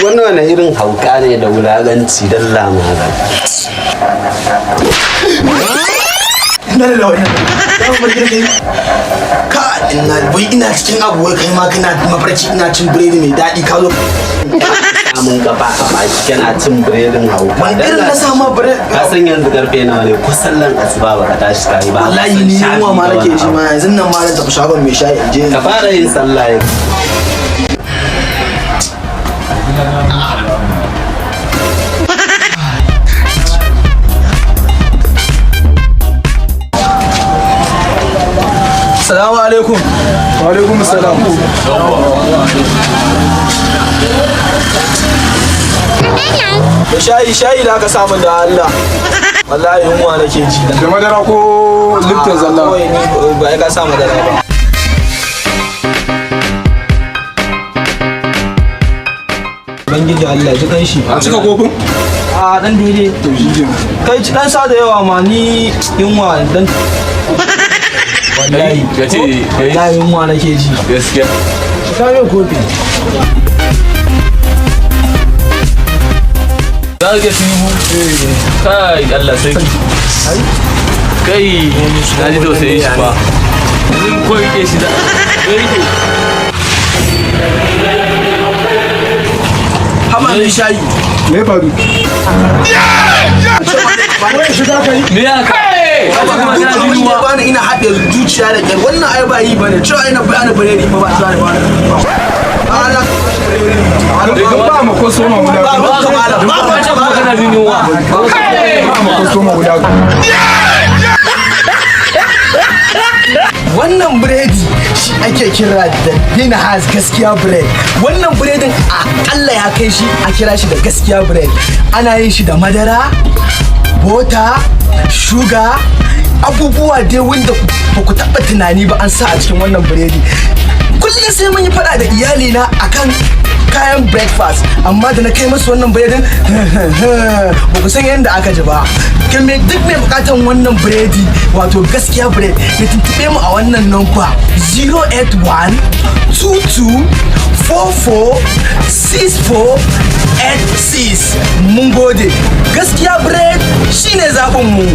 Wannan wani irin hauka ne da wulaganci don lamarin. Ina da wani za mu bar kai ka ina wai ina cikin abu, wai kai ma kana mafarki ina cin biredi mai daɗi, ka zo Samun kafa a baki kana cin biredin hauka. Wani irin na sama biredi? Ka san yanzu karfe nawa ne? Ko sallan asuba ba ka tashi ka yi ba. Wallahi ni yunwa ma nake ji ma, yanzu nan ma zan tafi shagon mai shayi in je. Ka fara yin sallah yau. Salamu alaikum. Wa alaikum salam. Da shayi, shayi da aka samu da Allah. Wallahi yunwa nake ji. Da madara ko Lipton zalla? Kawai ni ba ya ka sa madara ba. Ubangiji Allah ji kan shi. A cika kofin? A dan daidai. To shi ke. Kai ci dan sa da yawa ma, ni yunwa dan wallahi. Ka ce Wallahi yunwa nake ji. Gaskiya. Ka min kofi. Za ka ga Tinubu. Kai, Allah sarki. Kai, na ji tausayin shi fa. Yanzu ko rike shi da ko rike. Haba mai shayi. Me ya faru? Me ya kai? Duk Kuma kana jin abin da yunwa. bani ina haɗe zuciya da ƙyar, wannan ai ba yi bane, cewa ina bayani biredi ba, ba cewa ne ba Allah. Don ba ma kwastoma guda. Ba ba kamala ba ba. Kuma kana jin yunwa. Ba ma kwastoma guda. Wannan biredi shi ake kira da Binahaz Gaskiya Bread. Wannan biredin akalla ya kai shi a kira shi da Gaskiya Bread. Ana yin shi da madara, bota, shuga, abubuwa dai wanda ba ku taɓa tunani ba an sa a cikin wannan biredi. Kullum sai mun yi faɗa da iyalina akan kayan breakfast, amma da na kai masu wannan biredin, ba ku san yadda aka ji ba. Kan me duk mai bukatan wannan biredi, wato Gaskiya Bread, ya tuntube mu a wannan number 081 22 44 64 86. Mun gode. Gaskiya Bread shine zaɓin mu.